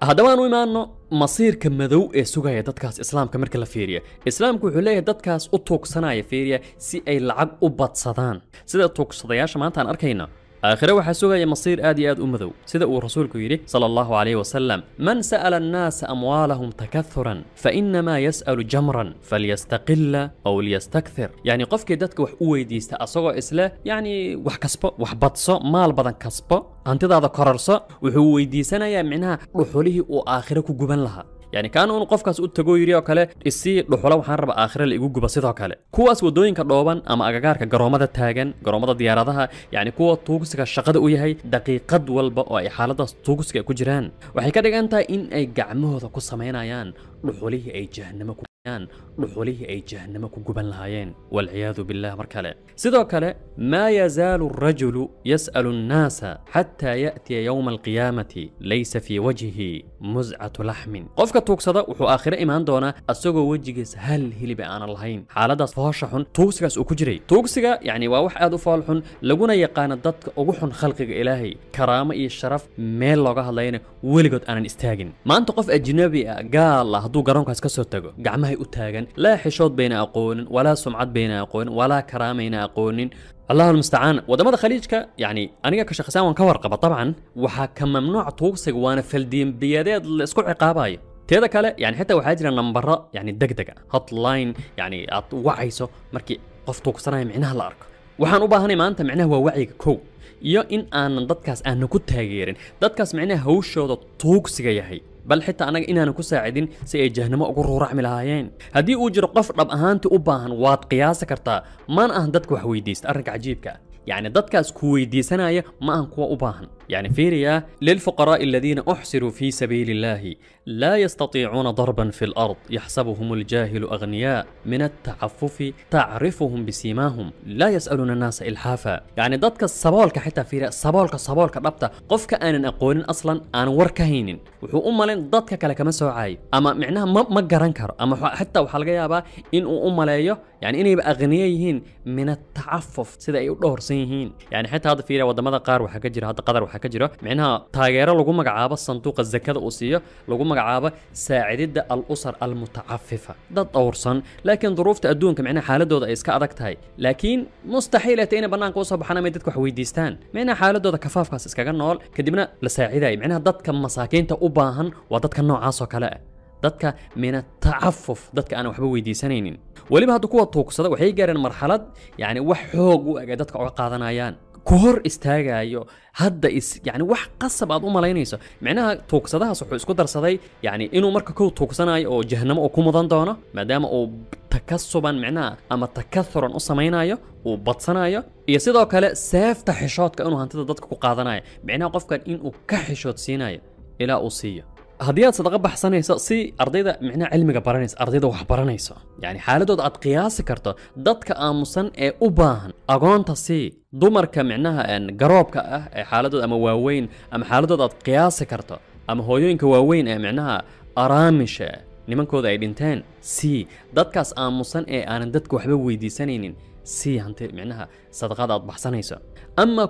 Haddaba aan u imaano masiirka madow ee sugaya dadkaas. Islaamka marka la fiiriya, Islaamku wuxuu leeyahay dadkaas u tuugsanaya, fiiriya, si ay lacag u badsadaan, sida tuugsadayaasha maanta aan arkayno, aakhire waxaa sugaya masiir aad iyo aad u madow, sida uu rasuulku yidhi sala Allahu calayhi wasalam: "Man sa'ala annaasa amwaalahum takathuran fainamaa yas'alu jamran falyastaqilla aw liyastakthir." Yani qofkii dadka wax u weydiista asagoo isle yani wax kasbo, wax badso, maal badan kasbo, hantidaada korarso, wuxuu weydiisanayaa micnaha dhuxulihii uu aakhire ku guban lahaa. Yani kaana unu qofkaas u tago yidhi oo kale: "Isii dhuxulo, waxaan rabaa aakhire la igu guba." Sidoo kale kuwaas waddooyinka dhooban ama agagaarka garoomada taagan, garoomada diyaaradaha, yani kuwa tuugsiga shaqada u yahay, daqiiqad walba oo ay xaaladaas tuugsiga ku jiraan waxay ka dhigan tahay in ay gacmahooda ku samaynayaan dhuxulihii ay jahanamo ku guban lahaayeen, walciyaadu billah. Mar kale sidoo kale: "Maa yazaalu arajulu yas'alu annaasa xataa ya'tiya yowma alqiyaamati laysa fii wajhihi muscatu laxmin." Qofka tuugsada wuxuu aakhire imaan doonaa asagoo wejigiisa hal hiliba aanan lahayn, xaaladaas foosha xun tuugsigaas uu ku jiray. Tuugsiga yani waa wax aad u fool xun, laguna yaqaano dadka ugu xun khalqiga Ilaahay. Karaamo iyo sharaf meel looga hadlayana weligood aanan istaagin. Maanta qof ajnabi ah, gaal ah, hadduu garoonkaas ka soo tago, gacmahay u taagan, laa xishood bayna aqoonin, walaa sumcad bayna aqoonin, walaa karaamayna aqoonin. Allahu almustacaan. Wadamada Khaliijka, yani aniga ka shaqsaan waan ka warqaba dabcan, waxaa ka mamnuuc tuugsiga, waana faldembiyadeed la isku ciqaabayo. Teeda kale, yani xitaa waxaa jira nambaro yani deg deg ah, hotline, yani aad wacayso markii qof tuugsanaya micnaha la arko. Waxaan u baahanay maanta micnaha waa wacyiga kow, iyo in aanan dadkaas aanan ku taageerin, dadkaas micnaha hawshooda tuugsiga yahay, bal xitaa annaga inaanan ku saacidin si ay jahanamo ugu ruuracmi lahaayeen. Haddii uu jiro qof dhab ahaantii u baahan, waad qiyaasi kartaa. Mana ahan dadka wax weydiista. Arrinka cajiibka ah, yani dadkaas ku weydiisanaya ma ahan kuwa u baahan. Yani fiiriya: "للفقراء الذين أحصروا في سبيل الله لا يستطيعون ضربا في الأرض يحسبهم الجاهل أغنياء من التعفف تعرفهم بسيماهم لا يسألون الناس إلحافا." Yani dadka saboolka, xitaa fiiriya, saboolka, saboolka dhabta, qofka aanan aqoonin aslan, aanan war ka haynin, wuxuu u malayn dadka kale kama soocayo ama micnaha ma garan karo, ama xitaa waxaa laga yaabaa in uu u maleeyo yani inayba aqniye yihiin min atacafuf, sida ay u dhowrsan yihiin. Yani xitaa hadda fiiriya, wadamada qaar waxaa ka jira, hadda Qatar waxaa ka jira micnaha taageero lagu magacaabo sanduuqa zakada uu siiyo, lagu magacaabo saacididda al-usar almutacafifa, dad dhowrsan laakiin duruufta adduunka micnaha xaaladooda ay iska adag tahay, laakiin mustaxiil ay tahay inay bannaanka usoo baxaan ama ay dadka wax weydiistaan, micnaha xaaladooda kafaafkaas iskaga nool, kadibna la saacidayo. Micnaha dadka masaakiinta u baahan waa dadka noocaas oo kale ah, dadka min atacafuf, dadka aan waxba weydiisanaynin. Weliba hadda kuwa tuugsada waxay gaareen marxalad yani wax xoog u eg ay dadka uga qaadanayaan, ku hor istaagayo hadda is yani wax qasab aad u malaynayso. Micnaha tuugsadahaas wuxuu isku darsaday yani inuu marka kow tuugsanayo oo jahanamo uu ku mudan doono, maadaama uu takasuban micnaha ama takathuran u samaynayo, uu badsanayo, iyo sidoo kale seefta xishoodka inuu hantida dadka ku qaadanayo, micnaha qofkan inuu ka xishood siinayo ilaa uu siiyo. Haddii aad sadaqa baxsanayso, si ardayda micnaha cilmiga baranaysa, ardayda wax baranayso, yani xaaladooda aad qiyaasi karto, dadka aamusan ee u baahan, agoonta sii, dumarka micnaha garoobka ah ee xaaladooda ama waaweyn ama xaaladooda aad qiyaasi karto, ama hooyooyinka waaweyn ee micnaha araamisha nimankooda ay dhinteen sii, dadkaas aamusan ee aanan dadka waxba weydiisanaynin sii hanti, micnaha sadaqada aad baxsanayso ama